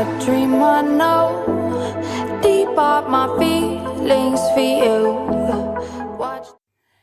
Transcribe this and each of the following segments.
A dream I know. Deep are my feelings for you. Watch.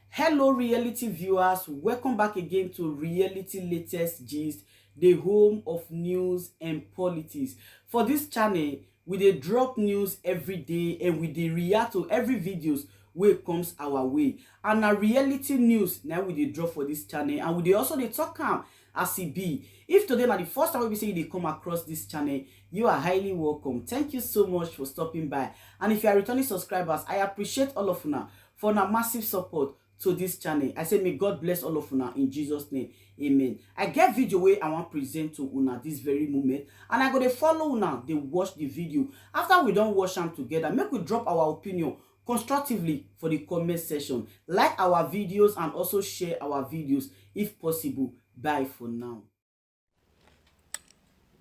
Hello reality viewers, welcome back again to Reality Latest Gist, the home of news and politics. For this channel, we dey drop news every day and we dey react to every videos wey comes our way. And na reality news na we dey drop for this channel, and we dey also dey talk am as e be. If today na the first time wey be say you dey come across this channel, you are highly welcome. Thank you so much for stopping by. And if you are returning subscribers, I appreciate all of una for una massive support to this channel. I say may God bless all of una in Jesus' name. Amen. I get video wey I wan present to una this very moment, and I go dey follow una dey watch the video. After we don watch am together, make we drop our opinion constructively for the comment section. Like our videos and also share our videos if possible. Bye for now.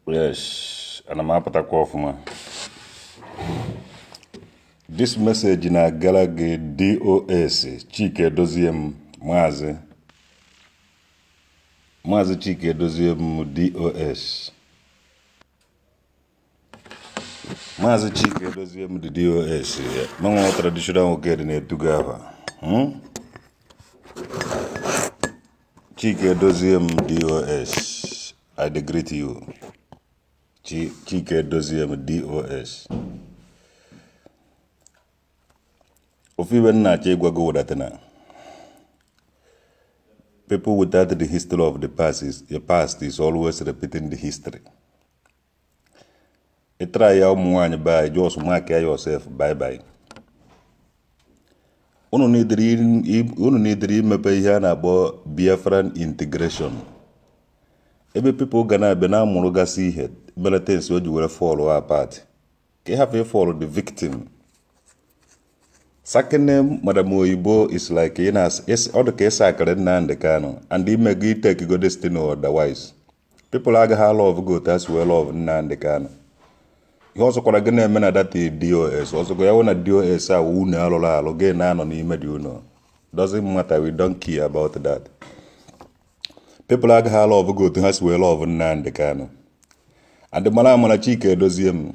Yes, ana m apụtakwa ọfụma. This message na-agara gị DOS Chike Doziem, Maazị Chike Doziem DOS, Maazị Chike Doziem the DOS, manwa traditional nwoke dị na-etugo afa. Chike Doziem DOS, I dey greet you. Chike Doziem DOS. Ofu ibe nna achọ ịgwa gị wụdata na people without the history of the past is, the past is always repeating the history. Ị try ya ụmụ nwaanyị be anyị, just mark yourself bye bye. Unu nidiri imepe ihe a na-akpọ Biafran integration, ebe people ga na-abịa na-amụrụgasị ihe mere things o ji were fall apart, ka ị hapụ ịfall the victim. Sacking Madam Oyibo is like ị na ọ dị ka ịsa akịrị Nnamdi Kanu and ime gị take go destiny otherwise. People agaghị alove gị otu a si wee love Nnamdi Kanu. Ihe ọzọkwara gị na-eme na data DOS ọzọkwa ya wụ na DOS a wụ unu alụrụ alụ gị na-anọ n'ime dị unu, doesn't matter, we don't care about that. People agaghị alove gị otu ha si wee love Nnamdi Kanu. And mara amara Chike Doziem,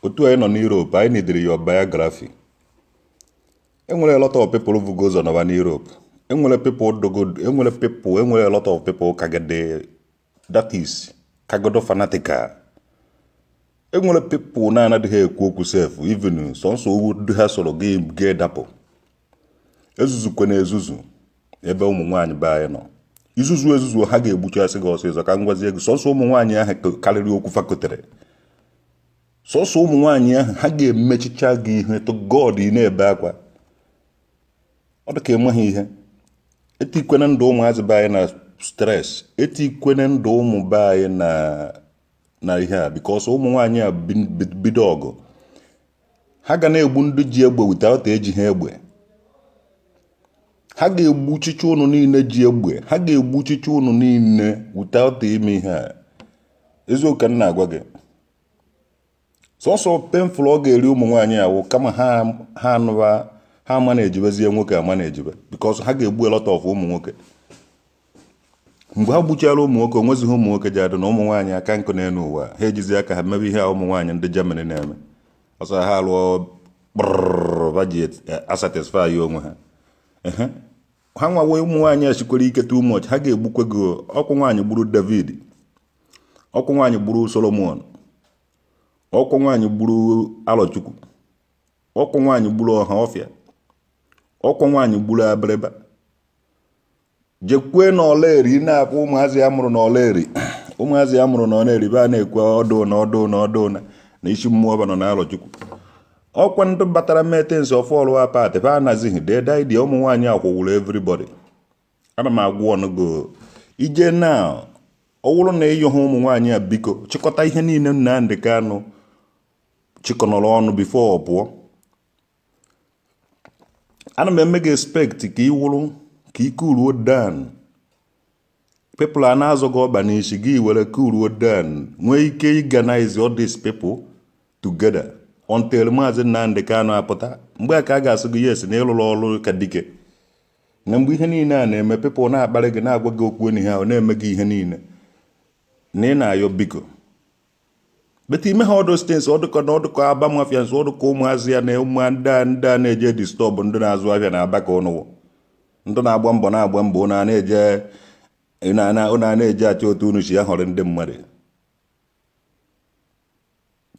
otu anyị nọ n'Europe, anyị nidiri your biography. Enwere a lot of people bugo ụzọ nọba n'Europe. Enwere people dogo, enwere people, enwere a lot of people kagede, that is kagodo fanatical. Enwere people na-anaghị ekwu okwu sef, even sọnsọ owu ndị ha sọrọ gị ga-edapụ. Ezuzukwe na ezuzu ebe ụmụ nwaanyị be anyị nọ. Izuzu ezuzu ha ga-egbuchasị gị ọsịsọ. Ka m gwazie gị, sọnsọ ụmụ nwaanyị ahụ karịrị okwu fakotere. Sọsọ ụmụ nwaanyị ahụ ha ga-emechicha gị ihe to God ị na-ebe akwa. Ọ dị ka ịmaghị ihe. Etikwene ndụ ụmụazị be anyị na stress, etikwene ndụ ụmụ be anyị na ihe a, because ụmụ nwaanyị a bido ọgụ, ha ga na-egbu ndị ji egbe without eji ha egbe. Ha ga-egbuchicha ụnụ niile ji egbe, ha ga-egbuchicha ụnụ niile without ime ihe a. Eziokwu ka m na-agwa gị. Sọsọ painful ọ ga-eri ụmụ nwaanyị awụ kama ha anụba ha ama na-ejibezie nwoke ama na-ejibe, because ha ga-egbu a lot of ụmụ nwoke. Mgbe ha gbuchara ụmụ nwoke, onwezighị ụmụ nwoke ji adị na ụmụ nwaanyị aka nkụ n'elu ụwa. Ha ejizi aka ha mebe ihe a ụmụ nwaanyị ndị Germany na-eme ọsọ ha lụọ kpụrụrụ ji asatisfy onwe ha. Ehe, ha nwawe ụmụ nwaanyị a chikwara ike too much. Ha ga-egbukwe gị. Ọkwụ nwaanyị gburu David, ọkwụ nwaanyị gburu Solomon, ọkwụ nwaanyị gburu Alọchukwu, ọkwụ nwaanyị gburu Ọha Ọfịa, ọkwụ nwaanyị gburu Abịrịba. Jekwue na Ọlaeri na-akpọ ụmụazị a mụrụ n'Ọlaeri, ụmụazị a mụrụ n'Ọlaeri be a na-ekwe ọdụ na ọdụ na ọdụ na isi mmụọ ba nọ na Alọchukwu. Ọkwa ndị batara metens of all apart fa anazighị dedaidi. Ụmụ nwaanyị akwụwụrụ everybody. Ana m agwa ọnụgo ije na ọ wụrụ na ịyọ ha ụmụ nwaanyị a, biko chịkọta ihe niile Nnamdi Kanu chịkọnọrọ ọnụ before ọ pụọ. Ana m eme gị expect ka ị wụrụ ka ike ruo down. People a na-azọ gị ọba n'isi gị were cool down, nwee ike organize all these people together until Maazị Nnamdi Kanu apụta. Mgbe a ka a ga-asị gị yes na ịlụrụ ọrụ ka dike. Na mgbe ihe niile a na-eme, people na-akparị gị, na-agwa gị okwu enyi ha, ọ na-eme gị ihe niile na ị na-ayọ biko. But ime ha all those things, ọ dịka na ọ dịka Aba mafia nso, ọ dịka ụmụazị ya na ụmụ ndị a na-eje disturb ndị na-azụ ahịa na Aba ka ụnụ wụ. Ndị na-agba mbọ na-agba mbọ, ụnụ a na-eje ụnụ a na-eje achọ otu unu si ahọrọ ndị mmadụ.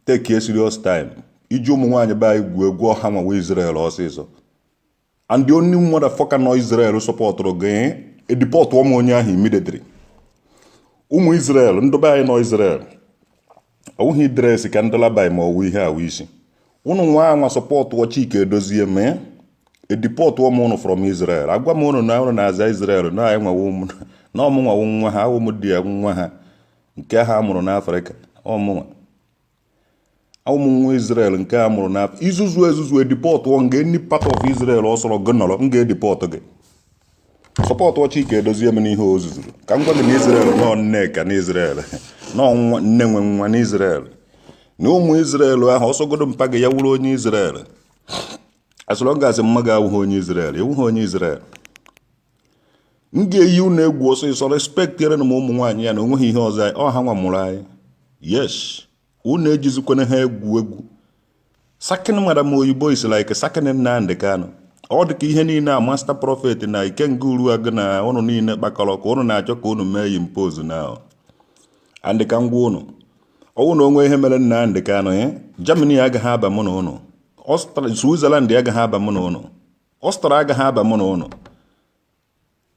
Take a serious time iji ụmụ nwaanyị be anyị gwuo egwu ọha nwawa Israel ọsịsọ. And the only motherfucker nọ Israel supportụrụ gị, edeport ụmụ onye ahụ immediately. Ụmụ Israel, ndị be anyị nọ Israel, ọ wụghị dress ka ndị labai ma ọwụ ihe awụ isi ụnụ nwa anwa support Chike Edozie mee, edeport m ụnụ from Israel. Agwa m ụnụ na ụnụ na-aza Israel na anyị nwawo na ọmụnwawo nwa ha, awụ m di ya nwa ha nke ha mụrụ n'Afrịka. Ọmụnwa ụmụ nwa Israel nke a mụrụ n'afọ izuzu ezuzu, edeport nga any part of Israel ọ sọrọ gị nọrọ, m ga-edeport gị. Support Chike Edozie m n'ihe o zuzuru ka m gwa gị na Israel nọ nneka na Israel nọ nwa nne nwe nwa na Israel na ụmụ Israel ahụ. Ọsọgodo mpa gị ya wụrụ onye Israel, as long as mma gị awụghị onye Israel, ewughị onye Israel. M ga-eyi unu egwu ọsịsọ. Respect ere m ụmụ nwaanyị ya na onweghị ihe ọzọ, ọ ha nwa mụrụ anyị. Yes, unu ejizikwana ha egwu egwu. Sacking Madam Oyibo is like sacking Nnamdi Kanu. Ọ dị ka ihe niile a Master Prophet na Ikenga Uruagụ na ụnụ niile kpakọrọ ka ụnụ na-achọ ka ụnụ mee ya impose now. And ka m gwa ụnụ, ọwụ na onwe ihe mere Nnamdi Kanu, Germany agaghị aba mụ na ụnụ, Switzerland agaghị aba mụ na ụnụ, Austria agaghị aba mụ na ụnụ.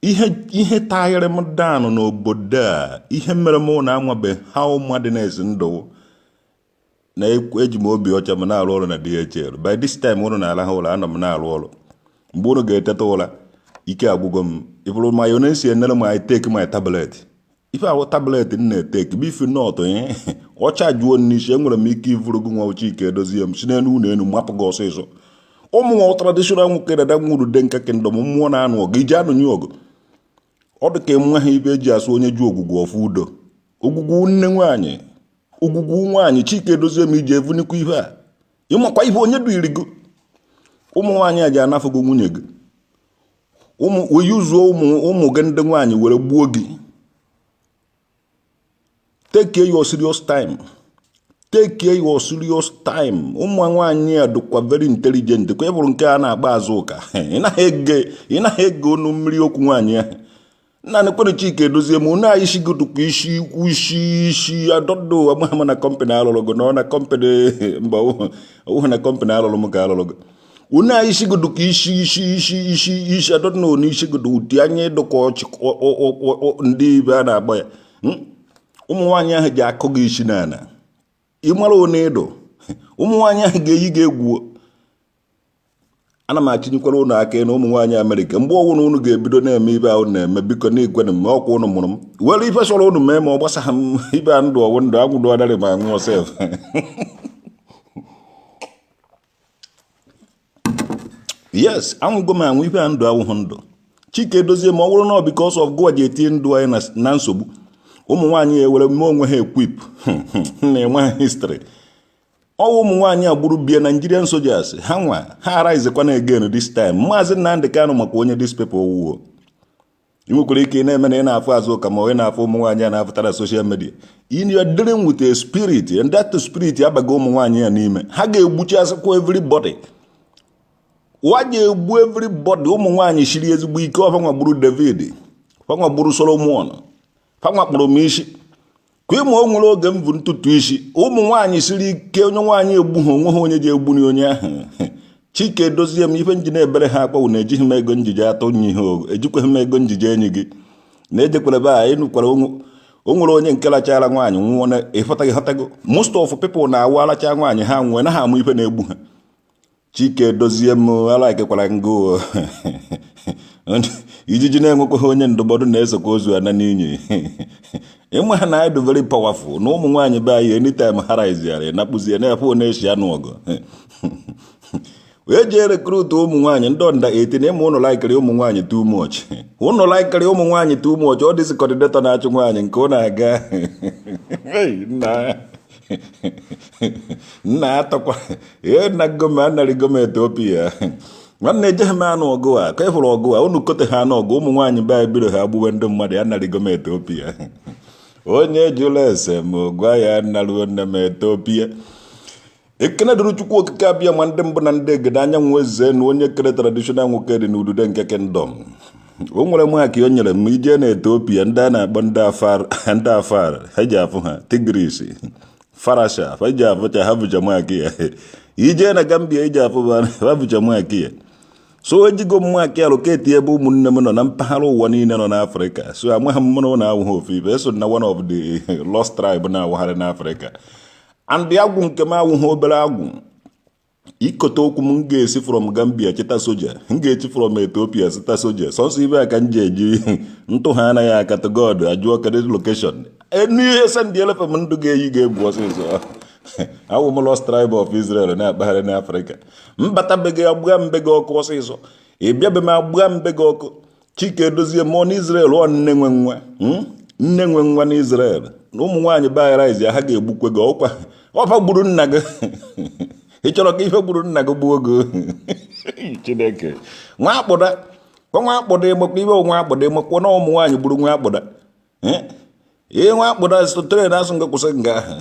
Ihe tagharị m down n'obodo a, ihe mere m na anwabe how madness ndụ na eji m obi ọcha m na-arụ ọrụ na DHL. By this time ụnụ na-arahụ ụra, anọ m na-arụ ọrụ. Mgbe ụnụ ga-eteta ụra, ike agwụgo m. Ịbụrụ mayonnaise enere m, I take my tablet. Ife ahụ tablet m na-etake bụ if not ọcha juo n'isi, enwere m ike ivuru gị nwa Chike Edozie m si n'elu ụlọ elu mapụ gị ọsịsọ. Ụmụ nwa traditional nwoke dada nwuru de nka kingdom mmụọ na-anụ ọgụ iji anụnye ọgụ. Ọ dị ka nwa ha ibe eji asụ onye ju ogwugwu ọfụ udo ogwugwu nne nwaanyị ogwugwu nwaanyị. Chike Edozie m iji evunikwa ihe a ịmakwa ihe onye duiri gị. Ụmụ nwaanyị a ji anafụgo nwunye gị, ụmụ weyuzuo ụmụ ụmụ gị ndị nwaanyị were gbuo gị. Take your serious time, take your serious time. Ụmụ nwaanyị a dịkwa very intelligent kwa. Ịbụrụ nke a na-akpa azụ ụka, ị naghị ege onu mmiri okwu nwaanyị ahụ. Nna nekwere Chike Edozie m unu anyị gị dụkwa isi ikwu isi isi adọdụ. Amaghị m na company alụrụ gị nọ na company mba ọwụghị na company alụrụ m ka alụrụ gị. Unu anyị isi gị dụka isi isi isi isi isi adọdụ na isi gị dị ụdị anya ịdụka ọchị ndị ibe a na-agba ya. Ụmụ nwaanyị ahụ ji akụ gị isi n'ala ịmara one ịdụ. Ụmụ nwaanyị ahụ ga-eyi gị egwu. Ana m achịnyekwara ụnụ aka na ụmụ nwaanyị Amerịka, mgbe ọwụna ụnụ ga-ebido na-eme ibe ahụ na-eme, biko na-egwenụ m ọkwa ụnụ mụrụ m were ife sọrọ ụnụ mee ma ọ gbasagha m. Ibe a ndụ ọwụ ndụ agwụdụ adarị ma nwụọ sef. Yes, anwụgo m anwụ. Ibe a ndụ awụghị ndụ. Chike Edozie ma ọ bụrụ na ọ because of gụwa ji etinye ndụ anyị na nsogbu. Ụmụ nwaanyị ewere mee onwe ha equip na-enwe ha history. Ọwụ ụmụ nwaanyị agburu bie Nigerian soldiers ha nwa ha arizekwana again this time. Maazị Nnamdi Kanu maka onye this people wuo ị nwekwara ike ị na-eme na ị na-afụ azụ ụka ma onye na-afụ ụmụ nwaanyị a na-afụta na social media. In you are dealing with a spirit, and that spirit abago ụmụ nwaanyị ya n'ime. Ha ga-egbuchasịkwa everybody, wa ga-egbu everybody. Ụmụ nwaanyị shiri ezigbo ike. Ọfanwa gburu David, fanwa gburu Solomon, fanwa kpụrụ m isi ka ịma o nwere oge m bụ ntutu isi. Ụmụ nwaanyị siri ike. Onye nwaanyị egbu ha onwe ha, onye ji egbuni onye ahụ. Chike Edozie m ife nji na-ebere ha akpọwụ na ejighị m ego njije atụ nye ihe ogo, ejikwaghị m ego njije enyi gị na ejekwara ebe a ịnụkwara. O nwere onye nke lachara nwaanyị nwụọ na ịfọtaghị ghọtago. Most of people na-awụ alacha nwaanyị ha nwee na ha amụ ife na-egbu ha. Chike Edozie m alaikekwara ngụ ijiji na-enwekwaghị onye ndụmọdụ na-esokwa ozu ana n'inyi. Ịma ha na anyị dị very powerful na ụmụ nwaanyị be anyị. Anytime ha riziara nakpụzie na-efe na-eshi anụ ọgụ wee jee recruit ụmụ nwaanyị ndị under 18. Ịma ụnụ laikiri ụmụ nwaanyị too much, ụnụ laikiri ụmụ nwaanyị too much. Ọ dịzị coordinator na-achụ nwaanyị nke ụnụ aga. Nna nna atọkwa ee nna gom anarịgo m Ethiopia. Nwanne, ejeghị m anụ ọgụ a ka ị hụrụ ọgụ a unu kote ha anụ ọgụ. Ụmụ nwaanyị be anyị bido ha gbuwe ndị mmadụ. Anarịgo m Ethiopia. Onye jụrụ ese m gwa ya naruo nne m Ethiopia. Ekene dịrị Chukwu Okike Abịama, ndị mbụ na ndị egede, anyanwụ, eze na onye kere traditional nwoke dị n'udude nke kingdom. O nwere mark o nyere m ije na Ethiopia, ndị a na-akpọ ndị Afar, ndị Afar ha ji afụ ha Tigris Farasha, ha ji afụcha, ha bụcha mark ya. Ije na Gambia, iji afụ ha bụcha mark ya. So ejigo m mark ya locate ebe ụmụnne m nọ na mpaghara ụwa niile nọ n'Afrịka. So amaghị m mụ na awụghị ofu ibe eso na one of the lost tribe na-awagharị n'Afrịka. And agwụ nke m awụghị obere agwụ. Ikote okwu m, ga-esi from Gambia chịta soja, m ga-echi from Ethiopia chịta soja. Sọnsọ ibe a ka m ji eji ntụ ha anaghị akatụ God ajụọ kedu location enu ihe send elefe m ndụ ga-eyi ga-egwu ọsịsọ. Awụ m lost tribe of Israel na-akpagharị n'Afrịka. Mbata be gị, agbaa mbe gị ọkụ ọsịsọ. Ị bịabe m, agbaa mbe gị ọkụ. Chike Edozie mụọ n'Israel, ọ nne nwe nwa, Nne nwe nwa n'Israel na ụmụ nwaanyị be anyị ya ha ga-egbukwe gị. Ọkwa ọfa gburu nna gị, ị chọrọ ka ife gburu nna gị gbuo gị? Chineke, nwa akpụda kwa nwa akpụda, ịmakwa ibe nwa akpụda, ịmakwa na ụmụ nwaanyị gburu nwa akpụda. Ihe nwa akpụda so train asụ nga kwụsị nga ahụ,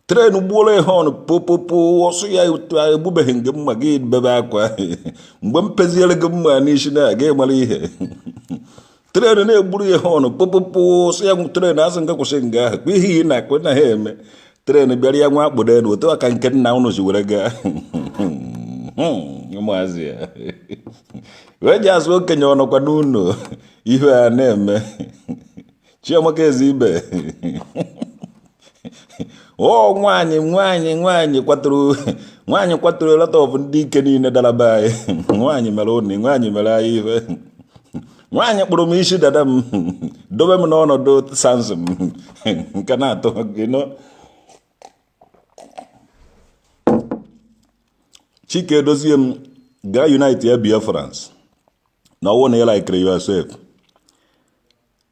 train gbuola ihe ọnụ popopo ọsụ ya egbubeghị gị mma, gị bebe akwa. Mgbe m peziere gị mma n'isi na gị mara ihe train na-egburu ihe ọnụ popopo ọsụ ya, train asụ nga kwụsị nga ahụ kwa ihe ị na-akụ na ha eme. Train bịara ya nwa akpụda elu otu aka nke nna unu si were gaa. Ụmụazị ya wee ji azụ okenye ọnọkwa n'ụlọ ihe a na-eme. Chiamaka Eze Ibe, ọ nwaanyị nwaanyị nwaanyị kwaturu, nwaanyị kwaturu lot of ndị ike niile dara be anyị. Nwaanyị mere ụnụ, nwaanyị mere anyị ife. Nwaanyị kpụrụ m isi dada m, dobe m n'ọnọdụ Samson nke na-atụ gị nọ. Chike Edozie m gaa unite ya Biafrans na ọwụ na ị like yourself,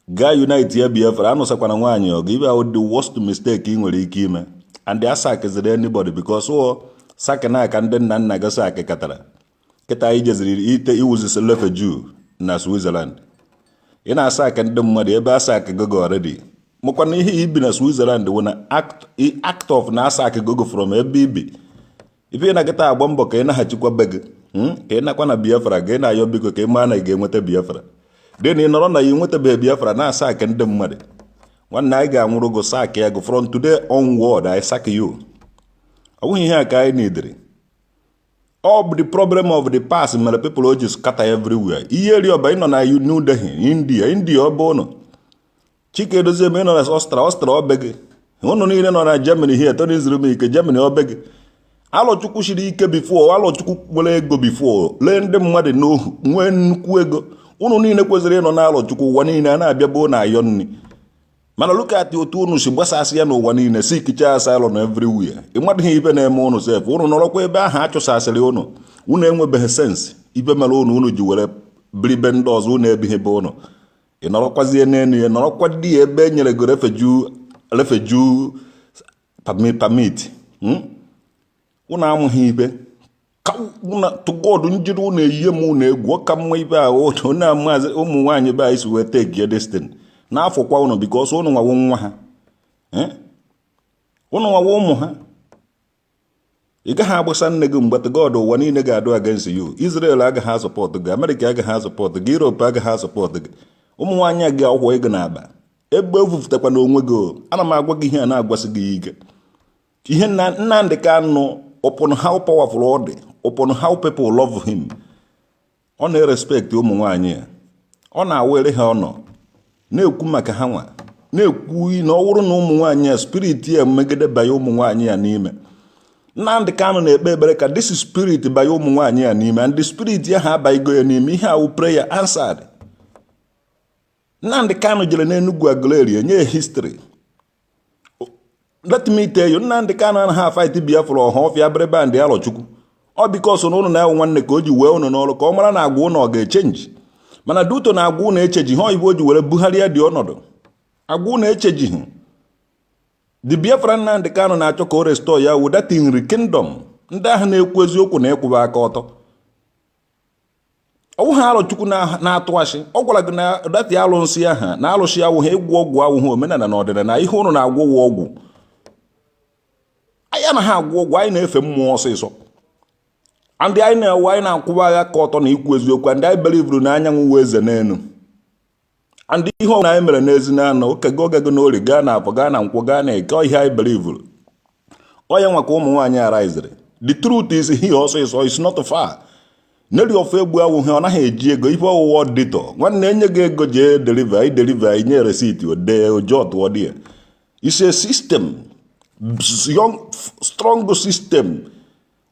gaa unite ya Biafra. Anụsakwana nwaanyị ọgụ. Ibe ahụ the worst mistake ị nwere ike ime. And asakiziri anybody because ọ saki na aka ndị nna nna gị saki katara kịta anyị jeziri ite iwuzisi refugee na Switzerland. Ị na-asa aka ndị mmadụ ebe asa gogo already. Mụkwana ihe ibi na Switzerland wụ na act of na asa gogo from ebe ibi ife na kịta agba mbọ ka ị naghachikwa be gị, ka ị nakwa na Biafra, ka ị na-ayọ biko ka ị maa na ị ga-enweta Biafra dị na ị nọrọ na ya nwetabeghị Biafra na-asa aka ndị mmadụ. Nwanne, anyị ga-anwụrụ gụ sack ya gụ. From today onward, I sack you. Ọ bụghị ihe a ka anyị nidiri. Ọ bụ the problem of the past mere people o ji scatter everywhere. Ihe eri ọba ị nọ na New Delhi, India, India ọ bụ ụnụ. Chike Edozie ị nọ na Ọstra, Ọstra ọbe gị. Ụnụ niile nọ na Germany here, Tony Zurumike, Germany ọbe gị. Alọchukwu siri ike before, Alọchukwu nwere ego before, lee ndị mmadụ n'ohu, nwee nnukwu ego. Ụnụ niile kwesịrị ịnọ na Alọchukwu, ụwa niile a na-abịa bụ na ayọ nri. Mana look at otu unu si gbasasị ya n'ụwa niile, si kicha asylum everywhere. Ịmadịghị ibe na-eme ụnụ sef. Ụnụ nọrọkwa ebe ahụ achụsasịrị ụnụ. Unu enwebeghị sense ibe mere ụnụ unu ji were biribe ndị ọzọ unu ebighị be ụnụ. Ị nọrọkwazie n'elu ya, nọrọkwa di ya ebe e nyere gị refugee permit. Unu amụghị ibe ka tụgọdụ njiri unu eyie m unu egwu. Ọ ka mma ibe ahụ onye amazi ụmụ nwaanyị be anyị si wee take destin n'afọkwa unu, because unu nwawo nwa ha, unu nwawo ụmụ ha. Ị gaghị agbasa nne gị mgbe God ụwa niile ga-adụ against you. Israel agaghị asọpọtụ gị, America agaghị asọpọtụ gị, Europe agaghị asọpọtụ gị. Ụmụ nwaanyị a gị akwụkwọ ego na-aba ebe efufụtakwa n'onwe gị. Ana m agwa gị ihe a na-agwasị gị ike. Ihe Nnamdi Kanu, upon how powerful ọ dị, upon how people love him, ọ na-erespect ụmụ nwaanyị a. Ọ na-awere ha, ọnọ na-ekwu maka ha nwa na-ekwu na ọ wụrụ na ụmụ nwaanyị a spirit ya megide banye ụmụ nwaanyị ya n'ime. Nnamdi Kanu na-ekpe ekpere ka this spirit banye ụmụ nwaanyị ya n'ime, and the spirit ya ha abaghịgo ya n'ime. Ihe awụ prayer answered. Nnamdi Kanu jere n'Enugu Aguleri nye history. Let me tell you, Nnamdi Kanu anaghị afight Biafra ọha ọfịa abịrịba ndị Alọchukwu. Ọ because na ụnụ na-ewu nwanne ka o ji wee ụnụ n'ọrụ ka ọ mara na agwa ụnụ ọ ga-echange. Mana duto na agwa ụnụ echeji ha oyibo o ji were bugharịa dị ọnọdụ agwa ụnụ echejighị. The Biafra Nnamdi Kanu na-achọ ka o restore ya wụ that nri kingdom, ndị ahụ na-ekwu eziokwu na ịkwụba aka ọtọ. Ọwụghị Arọchukwu na-atụ asị. Ọ gwara gị na that alụnsị aha na alụsị awụghị ịgwọ ọgwụ, awụghị omenala na ọdịnala. Ihe ụnụ na-agwọ wụ ọgwụ. Anyị anaghị agwọ ọgwụ, anyị na-efe mmụọ ọsịsọ. Ndị anyị na-ewe, anyị na-akwụba agha ka ọtọ na ikwu eziokwu. Ndị anyị belivuru na anyanwụ wee eze n'elu. Ndị ihe ọbụla anyị mere n'ezi na-anọ okego ogego na ori, gaa na afọ, gaa na nkwọ, gaa na eke, ihe anyị belivuru onye nwa ka ụmụ nwaanyị araiziri. The truth is here ọsịsọ, is not far. Nelly Ofoegbu awụghị, ọ naghị eji ego ife ọwụwa ọdịtọ. Nwanne, enye gị ego, jee deliver, deliver, inye receipt, ode ojo tụọ dị ya. It's a system, young strong system.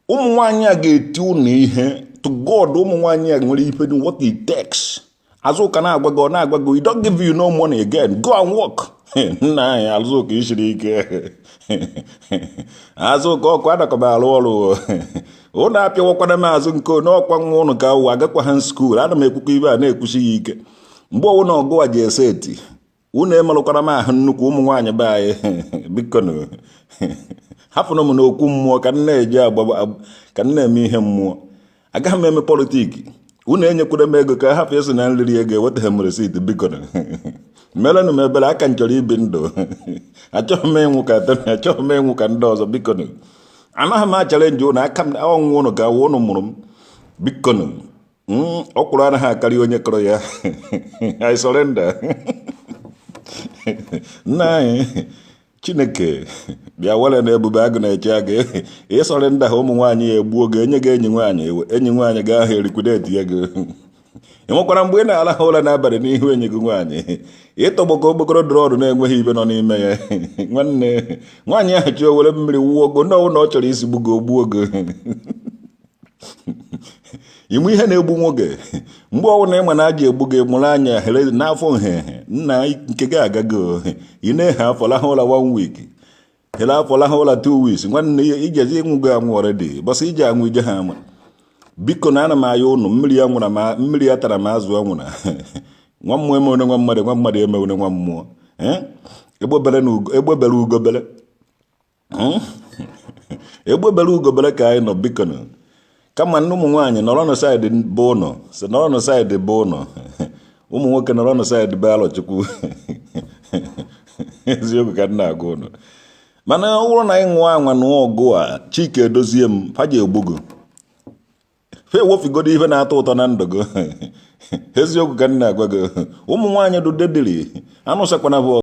Ụmụ nwaanyị a ga-eti ụnụ ihe. To God, ụmụ nwaanyị a nwere ife, what it takes. Azụka na-agwa gị, ọ na-agwa gị, we don't give you no money again, go and work. Nna anyị, Azụka isiri ike. Azụka ọkụ anakọba arụ ọrụ. Ụnụ apịawakwana m azụ nke n'ọkwa nwa ụnụ ka ụwa agakwa ha school. Ana m ekwukwa ibe a na-ekwusi ya ike. Mgbe ọwụ na ọgụwa ji ese eti, unu emerụkwara m ahụ nnukwu. Ụmụ nwaanyị be anyị, bikonu, hapụrụ m n'okwu mmụọ ka m na-eji agba, ka m na-eme ihe mmụọ. Agaghị m eme politics. Unu enyekwara m ego ka hapụ ịsị na nriri ego, ewetaghị m receipt. Bikonu, merenụ m ebere. Aka m chọrọ ibi ndụ. Achọghị m ịnwụ ka achọghị m ịnwụ ka ndị ọzọ. Bikonu, anaghị m a-challenge ụnụ. Aka m ọnwụ ụnụ ka awụ ụnụ mụrụ m. Bikonu, ọkwụrụ anaghị akarị onye kọrọ ya. I surrender. Nna anyị, Chineke bịa were na Ebube Agụ na-eche agụ ị surrender ha. Ụmụ nwaanyị ya egbuo oge enye gị enyi nwaanyị, enyi nwaanyị ga ahụ erikwudeti ya gị. Ị nwekwara mgbe ị na-arahụ ụra n'abalị n'ihu enyi gị nwaanyị, ịtọgbọ ka okpokoro dụrụ ọdụ na-enweghị ibe nọ n'ime ya. Nwanne, nwaanyị ahụ chi o were mmiri wuo ogo ndị ọbụla ọ chọrọ isi gbugo ogbuo ogo. Inwe ihe na-egbu nwoke mgbe ọbụla ịma na aja egbu gị, mụrụ anya here n'afọ nhehe nna nke gị agago. Ị na-ehe afọ, lahụ ụra one week, here afọ, lahụ ụra 2 weeks. Nwanne, ijezi ịnwụ gị anwụ already. Bọsị ije anwụ ije ha ama. Biko, na ana m aya ụnụ mmiri ya nwụra ma mmiri ya tara m azụ anwụra. Nwa mmụọ emewune nwa mmadụ, nwa mmadụ emewune nwa mmụọ. Egbe bere ugo bere, egbe bere ugo bere ka anyị nọ. Biko nụ, kama ndị ụmụ nwaanyị nọrọ na side bụ ụnọ, si nọrọ na side bụ ụnọ. Ụmụ nwoke nọrọ na side be Alọchukwu. Eziokwu ka m na-agwa ụnụ. Mana ọ bụrụ na anyị ṅụọ anwa nụọ ọgụ a, Chike Edozie m fa ji egbugo fa ewofigodo ihe na-atọ ụtọ na ndụ gị. Eziokwu ka m na-agwa gị. Ụmụ nwaanyị dị dediri anụsakwana bụ.